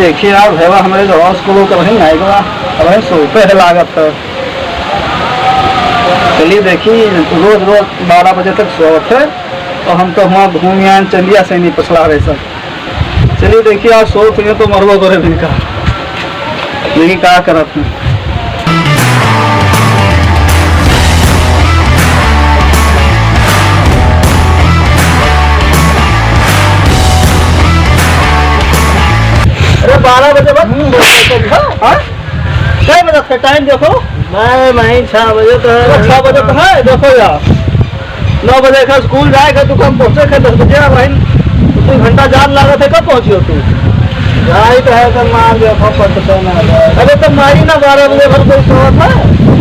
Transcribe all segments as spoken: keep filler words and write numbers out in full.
देखिए यार, भैया, हमरे जो स्कूल का वही नहीं गवा, अब वही सोते है लागत है। चलिए देखिए, रोज रोज बारह बजे तक सोवत है, और हम तो हुआँ घूम आए, चंदिया से नहीं पछला रहे सब। चलिए देखिए, आज सोवत हुए तो मरबो करे भी का, देखिए का करत हैं। अरे बारह बजे बाद, हाँ? कै बजे का टाइम देखो? मैं, मैं छह बजे तो है। छह बजे तो है, देखो यार। नौ बजे का स्कूल जाए का, तू कब पहुँचे का? दस बजे आ भाई, दो घंटा जान लागत है, कब पहुँची हो तू? जाई तो है तो मार दे, अपन पट तो ना जाए। अरे तो मारी ना, बारह बजे भर कोई सोवत है?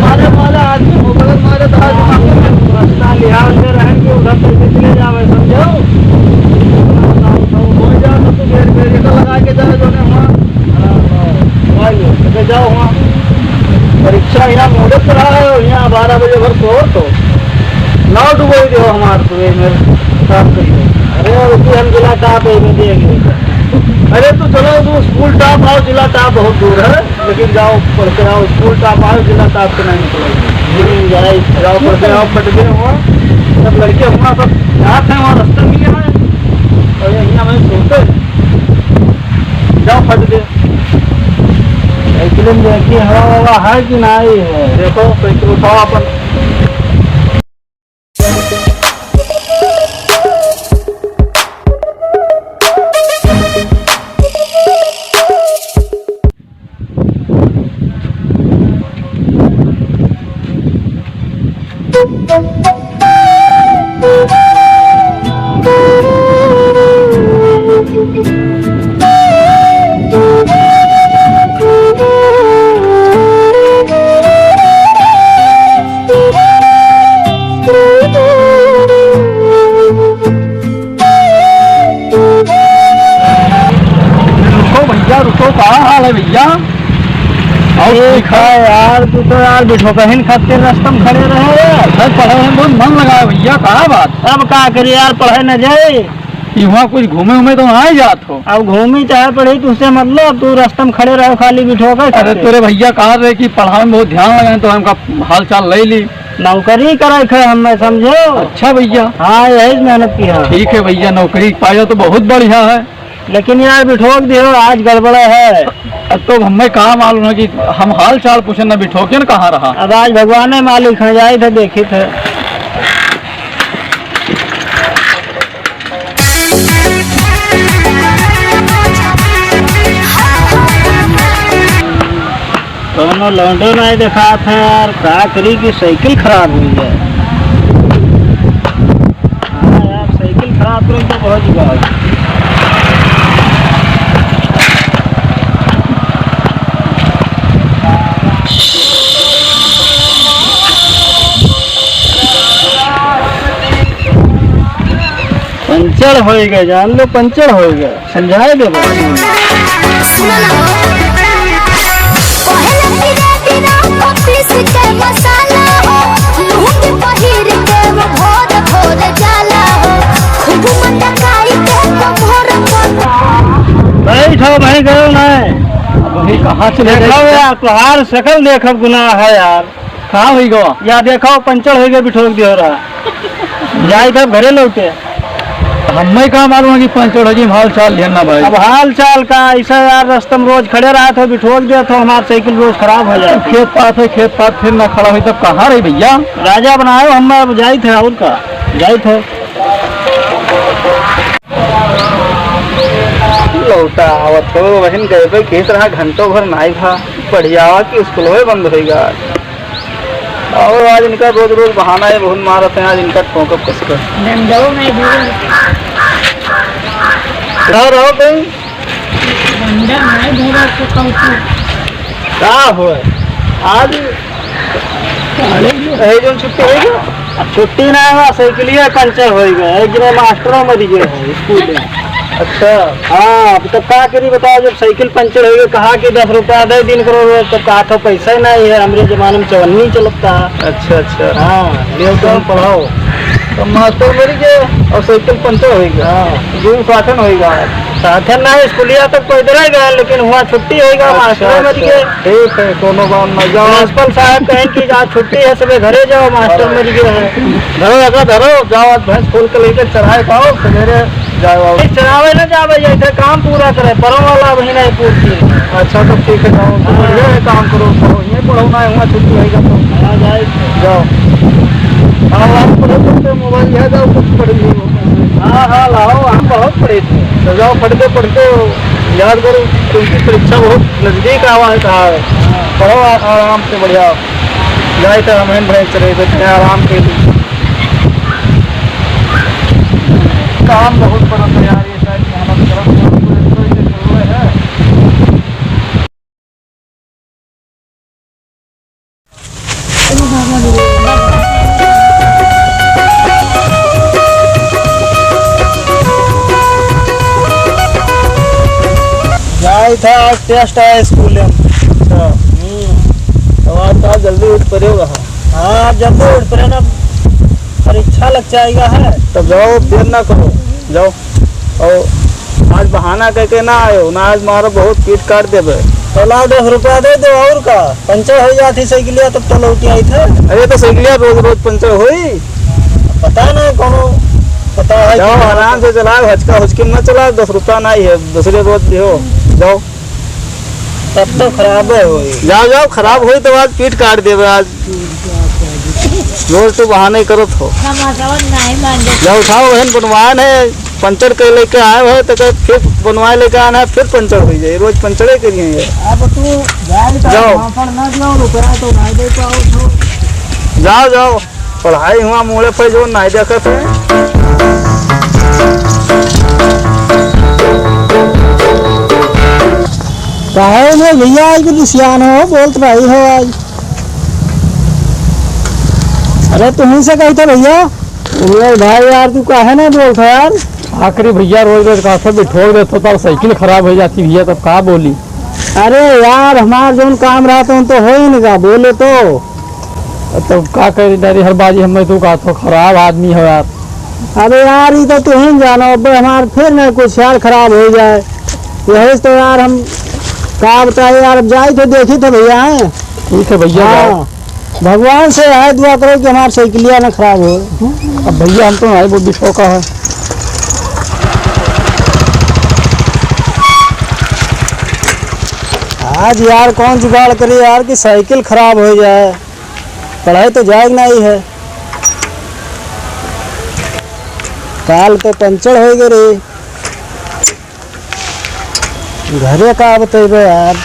मारे, मारे आदमी हो, गलत मारे तो आज मार दे। रास्ता लिहाज से रहेंगे, उधर से चले जावे, समझो? हो जाए तो तू गेट पे गेट लगा के जाए, जो ने वहाँ। हाँ, हाँ। भाई, तो जाओ वहाँ। परीक्षा यहाँ मुहूर्त रहा है, यहाँ बारह बजे भर सोवत हो। नाव डुबोई दियो हमार, तू ये मेरे साथ करियो। अरे, अभी हम जिला टॉप है, में देंगे। अरे, तो चलो, तू स्कूल टॉप आओ, जिला टॉप बहुत दूर है, लेकिन जाओ, पढ़ के आओ, स्कूल टॉप आओ, जिला टॉप के नहीं निकलो। लेकिन जाए, जाओ, पढ़ के आओ, फट गए हुआ। सब लड़के अपना सब जाते हैं, वहाँ रास्ता मिल रहा है। और ये यहाँ में सोते हैं। जाओ, फट गए। साइकिल में देखिए, हवा ववा है कि नहीं है? देखो, साइकिल उठाओ अपन। रुको भैया, रुको, का हाल है भैया? और अरे ठीक है? का यार, तू तो यार बिठोकहिन खातिर रास्ता में खड़े रहे यार। सर, पढ़े में बहुत मन लगा है भैया, का बात? अब का करी यार, पढ़े न जाए। इहाँ कुछ घूमे उमे तो ना ही जात हो? अब घूमी चाहे पढ़ी, तुझसे मतलब, तू रास्ता में खड़े रहो खाली बिठोके अरे खातिर। तोरे भैया कहा रहे कि पढ़ाई में बहुत ध्यान लगे, तो हमका हाल चाल ले ली। नौकरी करे खे हमें, समझो। अच्छा भैया। हाँ, यही मेहनत की है। ठीक है भैया, नौकरी पाया तो बहुत बढ़िया है। लेकिन यार, बिठोक दियो, आज गड़बड़ है। अब तो हमें का मालूम है कि हम हाल चाल पूछे न, बिठोके न कहाँ रहा। अब आज भगवान है मालिक है, जाइत है, देखित है। कौनो लौंडो नहीं देखात है यार, का करी कि साइकिल खराब हुई है। हाँ यार, साइकिल खराब करे तो बहुत जुगाड़। पंचर होई गए, जान लो, पंचर होई गए। समझाए देबो। सुनो ना हो। पहले धीरे धीरे ऑफिस के मसाला हो, लुंगी पहिर के वो भोर भोर जाला हो, खूब मटकाई के वो भोर भोर। बैठो भाई, गयो ना। अभी कहाँ चले देखो गए? यार, तोहार शकल देखब गुनाह है यार। का होई गवा? या देखो, पंचर होई गए, बिठोक दियो रहा। जाई तब घरे लौटे। हमें का मालूम है कि पंचर हो जी, हम हाल चाल लिहन ना भाई। अब हाल चाल का, ऐसा यार, रास्ता में रोज खड़े रहा तो बिठोक दिया तो हमार साइकिल रोज खराब हो जाए। खेत पात है, खेत पात फिर ना खड़ा होई, तब कहाँ रही भैया? राजा बनायो, हम अब जाई थे, और का, जाई थे। लौटा आवत हो, वहिन गए पे खेत रहा, घंटों भर नाई भा, बढ़िया कि स्कूल में बंद होई गा। और आज इनका रोज रोज बहाना है, बहुत मारत हैं, आज इनका ठोकब कस कर। डंडो नहीं धरे। रहो, रहो कहीं। डंडा नहीं धरे तो कौन सी? का हो? आज अरे, यही जो छुट्टी होई गया? छुट्टी ना हुआ, साइकिलिया पंचर होई गया। एक दिन मास्टरों मर गए हैं स्कूल में। अच्छा। हाँ, अब तब का करी बताओ, जब साइकिल पंचर हो गई, कहा कि दस रुपया दे दिन करो रोज, तब कहा था पैसा ही नहीं है, हमरे जमाने में चवन्नी चलता। अच्छा, अच्छा। हाँ, ले तो पढ़ाओ। तो मास्टर मरि गए और साइकिल पंचर होइ गया। हाँ। दो साथन होइ गया। साथन ना, स्कूलिया तक पैदल ही गए, लेकिन हुआ छुट्टी होइ गया, अच्छा, मास्टर मरि गए। ठीक है, कोनो बात ना, जाओ। प्रिंसिपल साहब कहें कि आज छुट्टी है, सबे घरे जाओ, मास्टर मरि गए हैं। धरो, लगा धरो, जाओ, आज भैंस खोल के लेके चराए पाओ, सवेरे जाओ, आओ। नहीं, चरावे ना जावे, ऐसे काम पूरा करे, परम वाला महीना है पूरी। अच्छा, तो ठीक है, जाओ, तो हाँ। बढ़िया है, काम करो, पढ़ो, यहीं पढ़ो ना, वहाँ छुट्टी होएगा तो। हाँ, जाए। जाओ। हाँ, आप पढ़ो, पढ़ते मोबाइल लिया जाओ, कुछ पढ़ लियो। हाँ, हाँ, लाओ, हम बहुत पढ़े थे। तो जाओ, पढ़ते, पढ़ते याद करो, क्योंकि परीक्षा बहुत नजदीक आवा है, कहा है। पढ़ो आ-, आराम से, बढ़िया। जाए तो हम हैं, भैंस चरे, बैठे हैं आराम के लिए। काम बहुत पड़त है यार, ये साइड मेहनत करत है, तो ये तो जरूर है। जाए था आज टेस्ट है स्कूल में। अच्छा। हम्म। तो आज तो जल्दी उठ पड़े रहा। हाँ, आप जल्दी उठ पड़े ना, परीक्षा लग जाएगा है। तब जाओ, देर ना करो, जाओ। और आज बहाना कह के ना आयो ना, आज मारो बहुत पीट काट देबे। तो लाओ, दस रुपया दे दो, और का? पंचर हो जाती साइकिलिया, तब तो लौट आई थे। अरे, तो साइकिलिया रोज रोज पंचर होई? पता नहीं, कोनो पता है जाओ, कि आराम से चलाओ, हचका हुचकी में ना चलाओ, दस रुपया नहीं है, दूसरे रोज दियो, जाओ। तब तो खराब है होई। जाओ, जाओ, खराब होई तो आज पीट काट देबे आज। रोज तो बहाने करत हो। हम आसवन नहीं मान जाते। जाओ, उठाओ, बहन, बनवान है, पंचर के लेके आए हो तो कहे फिर बनवाए लेके आना है, फिर पंचर हो जाए, रोज पंचरे करिए ये। अब तू जाए तो जाओ। भाषण ना दियो, रुपया तो नहीं दे पाओ तो। जाओ, जाओ। पढ़ाई हुआ मूड़े पे जो नाई देखत है। काहे में भैया आज कुछ सियान हो, बोलत रही हो आज। अरे तुम्ही से कही थे भैया। अरे भाई यार, तू काहे ना बोलत हो यार? आखिरी भैया रोज रोज का से बिठोर देत हो, तब साइकिल खराब हो जाती भैया, तब का बोली? अरे यार, हमार जौन काम रहत है, तो हो ही नहीं का, बोले तो। तब का करी, डारी हर बाजी हमें तू का तो खराब आदमी हो यार। अरे यार, ई तो तू ही जानो, अब हमार फिर ना कुछ ख्याल खराब हो जाए। यही तो यार, हम का बताए यार, अब जाई थे, देखी थे भैया, हैं? ठीक है भैया, हाँ। जाओ। भगवान से है दुआ करो कि हमार साइकिलिया ना खराब हो। अब भैया, हम तो नहीं, बहुत दुख का है। आज यार, कौन जुगाड़ करे यार कि साइकिल खराब हो जाए। पढ़ाई तो जाए नहीं है, काल तो पंचर हो गए रे। घरे का बतेबे यार।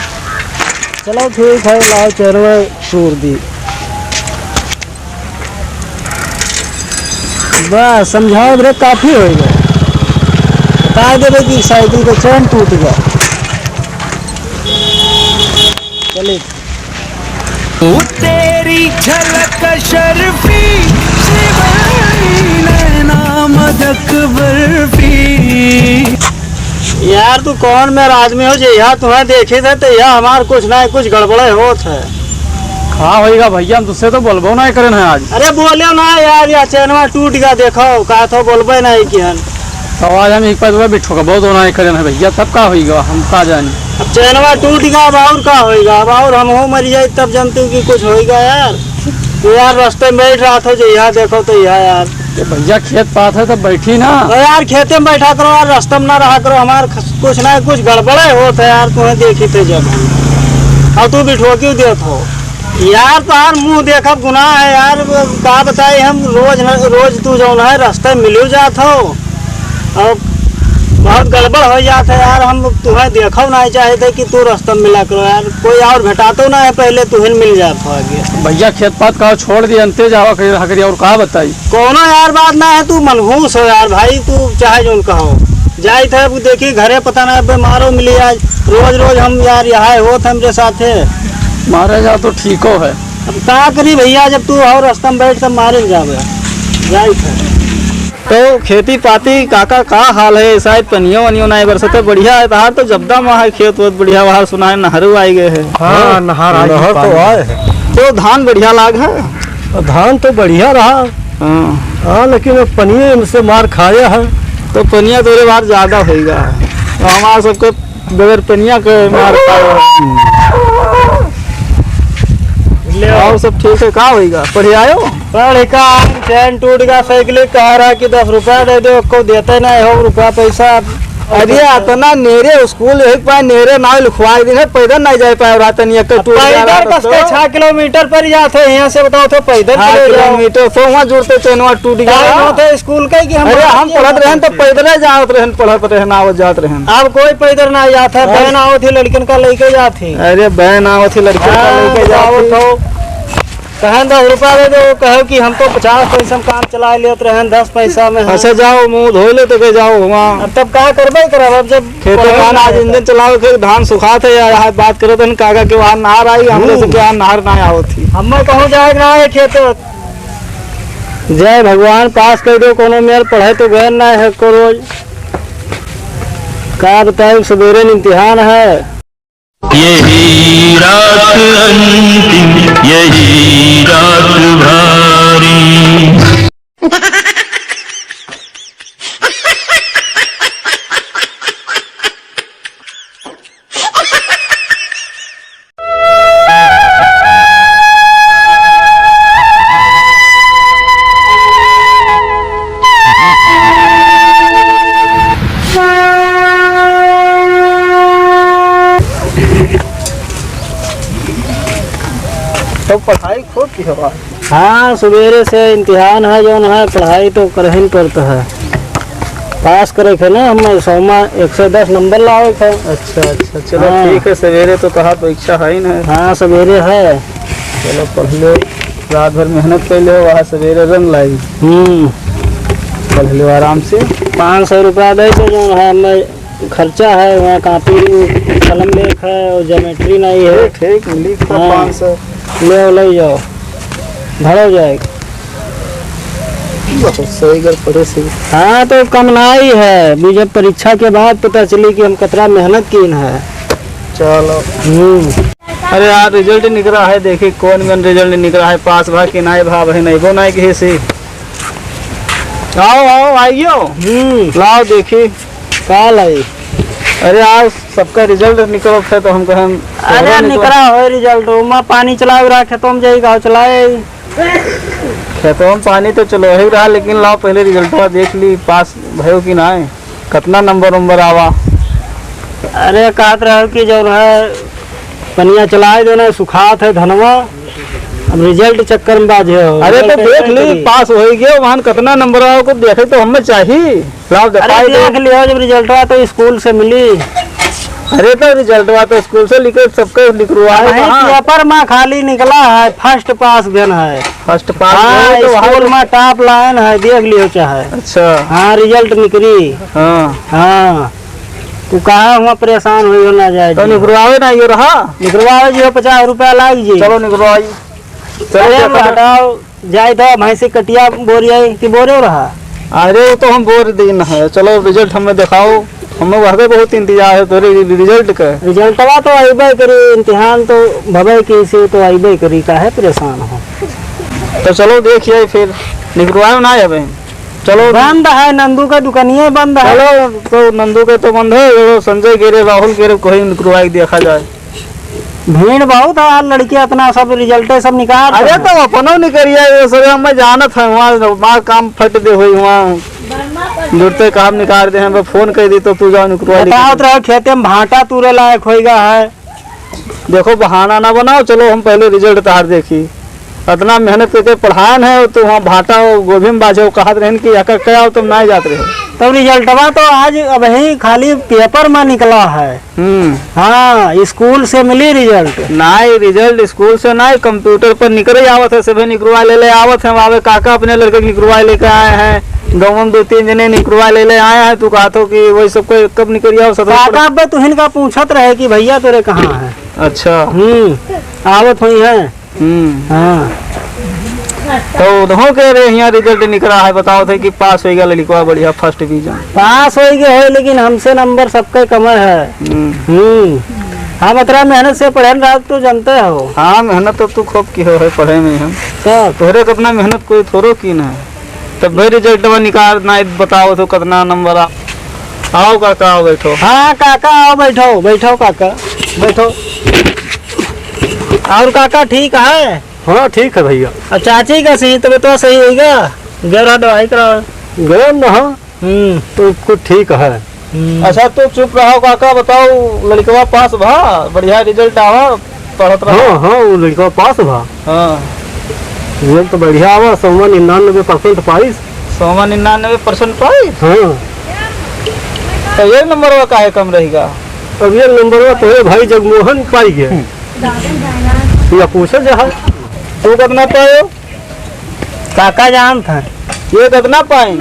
चलो ठीक है, लाओ चेनवा तूर दी। बस समझाओ रे, काफी हो गए। बता देबे कि साइकिल के चेन टूट गया। चलिए। ओ तेरी झलक शर्फी, शिवानी नैना मदक बर्फी। यार, तू कौन मेरा आदमी हो जे यहाँ तुम्हें देखे थे, तो यहाँ हमार कुछ ना कुछ गड़बड़े होत है। का होइगा भैया, हम तुझसे तो बोलबो नहीं करेन है आज। अरे बोले ना यार, या चैनवा टूट गया, देखो, का तो बोलबे नहीं किहन। तो आज हम एक पैर में बिठो का बहुत होना है करेन है भैया, तब का होइगा, हम का जानी। अब चैनवा टूट गया, अब और का होइगा, अब और हम हो मर जाए, तब जनतू कि कुछ होइगा यार। तो यार, रास्ते में बैठ रहा था जो यहाँ देखो तो यहाँ यार। ये भैया खेत पात है, तब बैठी ना। तो यार, खेते में बैठा करो यार, रास्ते में ना रहा करो, हमार ख-, कुछ ना कुछ गड़बड़े होत है यार, तुम्हें देखी थे जब। और तू बिठो क्यों देत हो? यार, तोहार मुंह देखब गुनाह है यार, का बताई हम, रोज न, रोज तू जौन है रास्ते में मिलू जात हो, और बहुत गड़बड़ हो जात है यार। हम तुम्हें देखो नहीं चाहे थे कि तू रास्ते में मिला करो यार, कोई और भेटातो ना है, पहले तुहिन मिल जात हो आगे। भैया, खेत पात का छोड़ दिया, अंते जावा करी रहा करी, और का बताई? कोनो यार बात ना है, तू मनहूस हो यार भाई, तू चाहे जौन कहो। जाई थे, अब देखी घरे पता ना, अब मारो मिली आज, रोज रोज हम यार यहाँ होत हमरे साथे। मारे जा तो ठीको है। अब का करी भैया, जब तू और रास्ता में बैठ तब मारे जावे। जाई थे। तो खेती पाती काका का हाल है? शायद पनियो वनियो ना बरसत है, बढ़िया है तहार तो जब्दा में है खेत वेत बढ़िया, वहार सुनाए नहरू आई गए है। हाँ, नहर आई नहर तो पानी। आए है। तो धान बढ़िया लाग है? धान तो बढ़िया रहा। हाँ। हाँ, लेकिन अब पनिये से मार खाया है। तो पनिया तोरे मार ज्यादा होइगा। तो हमार सबके बगैर पनिया के मार खाया है। ले। और सब ठीक है, का होइगा? पढ़े आयो? पढ़ का, चैन टूट गया, साइकिल कह रहा कि दस रुपया दे दो, को देते नहीं हो रुपया पैसा। अरे, अतना नेरे स्कूल एक पाए नेरे नाव लिखवाए दिन है, पैदल नहीं जाए पाए रहा तनी, एक टूट गया पैदल रहा कस के तो। छह किलोमीटर पर जात है, यहाँ से बताओ तो पैदल छह चले जाओ। किलोमीटर तो वहाँ जुड़ते चैनवा टूट गया। टाइम होते स्कूल के कि हम अरे, हम पढ़त रहन तो पैदल जात रहन, पढ़त रहन, आवत जात रहन। अब कोई पैदल ना जात है, बस। बहन आवत ही लड़कन का लेके जात ही। अरे, बहन आवत ही लड़कन का हाँ, लेके जात आवत ही। हो। कहें दस रुपया दे दो, कहो कि हम तो पचास पैसा में काम चला लेत रहन, दस पैसा में है। अच्छा, जाओ, मुँह धो ले तो के जाओ वहाँ। अब तब का करबे करब, अब जब खेते पढ़े में ना आज रहता। इंजन चलाओ के धान सुखात है यार, हाथ बात करत हन, काका के वहाँ नहर आई, हमरे हम्म। सबके वहाँ नहर ना आवत ही। हमें कहूँ जाए ना है खेते। जय भगवान, पास कर दो, कोनो मेर पढ़े तो गए ना है को रोज। का बताए, सवेरे में इम्तिहान है। यही रात अंतिम, यही रात भारी। तो पढ़ाई खूब की होगा? हाँ, सवेरे से इम्तिहान है, जौन है, पढ़ाई तो करहिन पड़ता है। पास करे के ना, हम सौ में एक सौ दस नंबर लावे के। अच्छा, अच्छा, चलो हाँ। ठीक है, सवेरे तो कहा परीक्षा है ही ना। हाँ, सवेरे है। चलो पढ़ लो, रात भर मेहनत कर लो, वहाँ सवेरे रंग लाई। हम्म। पढ़ लो आराम से। पाँच सौ रुपया दे दो, जौन है, मैं खर्चा है, वहाँ कॉपी, कलम लेख है और ज्योमेट्री नहीं है। ठीक, ठीक, लिख तो हाँ। पाँच सौ। ले, ले जाओ, भरो जाएगा। बहुत सही कर पड़े से। हाँ, तो कम नहीं है, अभी जब परीक्षा के बाद पता चली कि हम कितना मेहनत कीन है। चलो। हम्म। अरे यार, result निकला है, देखी कौन कौन result निकला है, पास भा कि नाई भा, भाई नहीं वो नाई कहे से। आओ, आओ, आइयो। हम्म। लाओ देखी। का लाई? अरे आज सबका result निकलो थे तो हम कहन अरे निकला। निकला हो result, ओमा पानी चलाओ रहा, खेतों में जाई, गाँव चलाए। खेतों में पानी तो चलो ही रहा, लेकिन लाओ पहले resultवा देख ली, पास भयो कि ना, कितना नंबर उम्बर आवा। अरे कहत रहो कि जौन है पनिया चलाए देना, सुखात है धनवा, अब result चक्कर में बाझे हो। अरे तो result देख नहीं ली, करी। पास हो गया, वहाँ कितना नंबर आओ को देखे तो हमें चाहिए। लाओ अरे दिखाई दो। देख लियो जब resultवा तो स्कूल से मिली। अरे तो resultवा तो स्कूल से निकल, सबके निकलवा दो, नहीं, हाँ। पेपर में खाली निकला है, first पास भेन है। First पास हाँ, भेन है तो वहाँ स्कूल तो में top लाइन है, देख लियो चाहे। अच्छा। हाँ, result निकली। हाँ। हाँ। तू कहाँ हुआ परेशान हुई हो ना जाए तो जी। निकलवावे ना ये रहा। निकलवावे जी हो, पचास रुपया लाग जी। चलो निकलवाई। चलो अरे देखो तो। हटाओ, जाए तो भैंसी कटिया बोरिया कि बोरे रहा। अरे वो तो हम बोर दिन है, चलो result हमें दिखाओ, हमें वह बहुत इंतजार है तोरे रि-, result का। resultवा तो अइबे करी, इम्तिहान तो भवे की से तो अइबे करी, काहे परेशान हो? तो चलो देखिए फिर, निकलवाओ ना अबे। चलो। बंद है, नंदू का दुकानिये बंद है। चलो, तो नंदू के तो बंद है, वो संजय गिरे, राहुल गिरे, कोई निकलवा के देखा जाए। भीड़ बहुत है यार, लड़के इतना सब resultए सब निकाल अरे रहे हैं। तो अपनो निकरिया, ये सब हम जानत है, वहाँ, वहाँ काम फट दे हुई, वहाँ जुड़ते काम निकाल दे हैं, मैं फोन कर दी तो तू जाओ निकलवा ली। बताओ तो रहो, खेते में भाटा तूरे लायक होइगा है। देखो, बहाना ना बनाओ, चलो हम पहले result तार देखी। इतना मेहनत करके पढ़ान है, तो वहाँ भाटा और गोभी में बाझे, वो कहत रहन कि यका क्या हो, तुम ना जात रहे। तब resultवा तो आज अबही खाली paper में निकला है। हम्म। हाँ, स्कूल से मिली result। नाई, result स्कूल से नाई, computer पर निकरे आवत है, सभी निकरवा ले ले आवत है, आवे काका अपने लड़के के निकरवा लेके आए हैं, गाँव में दो तीन जने निकरवा ले ले आए हैं, तू कहत हो कि वही सबको कब निकल आओ, सत्रह काका अब तुहिन का पूछत रहे कि भैया तोरे कहाँ है? अच्छा। हम्म, आवत हुई है। हम्म। हाँ। तो उधरों के रे हियाँ result निकला है, बताओ थे कि पास हो गया लड़कवा बढ़िया first division। पास हो गए है, लेकिन हमसे नंबर सबके कम है। हम्म। हम्म। हम इतना मेहनत से पढ़े न रात तो जानते हो। हाँ, मेहनत तो तू खूब की हो है पढ़े में हम। तो तोहरे कितना मेहनत कोई थोड़ो की ना है। तब भाई रिजल्टवा निकाल ना, बताओ तो कितना नंबर आ। आओ काका, आओ बैठो। हाँ काका, आओ बैठो, बैठो काका, बैठो। और काका ठीक है? हाँ ठीक है भैया। और चाची का सही, तबीयत तो सही होइगा? गैर दवाई कराओ। गैर ना, हम्म। तो कुछ ठीक है। हम्म। अच्छा, तू चुप रहो काका, बताओ, लड़कवा पास भा, बढ़िया रिजल्ट आवा, पढ़त रहा। हाँ, हाँ, वो लड़कवा पास भा। हाँ। रिजल्ट तो बढ़िया आवा, सौ में निन्यानवे परसेंट पाइस। सौ में निन्यानवे परसेंट पाइस? हाँ। तो एक नंबर में काहे कम रहेगा? अब एक नंबर में तो है भाई, जगमोहन पाई गए। हम्म। या पूछो जहाँ। तू कितना पायो? काका जानत है। ये कितना पाई?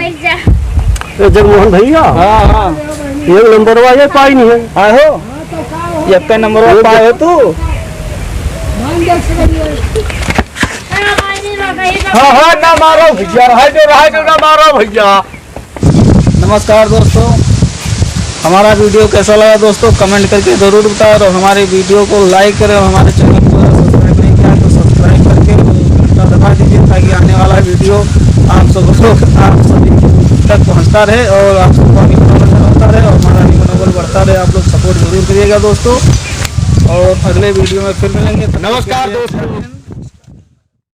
ये जगमोहन भैया? हाँ, हाँ। एक नंबर वा ये पाई नहीं है। आहो, एक नंबर वा पाए हो तू। हाँ, हाँ, ना मारो भैया, रहे दो, रहे दो, ना मारो भैया। नमस्कार दोस्तों, हमारा वीडियो कैसा लगा दोस्तों, कमेंट करके ज़रूर बताएं और हमारे वीडियो को लाइक करें और हमारे चैनल को सब्सक्राइब नहीं किया है तो सब्सक्राइब करके वो घंटा दबा दीजिए, ताकि आने वाला वीडियो आप सब लोग, आप सभी तक पहुंचता रहे और आप सबको आगे मनोरंजन होता रहे और हमारा भी मनोबल बढ़ता रहे। आप लोग सपोर्ट जरूर करिएगा दोस्तों, और अगले वीडियो में फिर मिलेंगे। नमस्कार दोस्तों।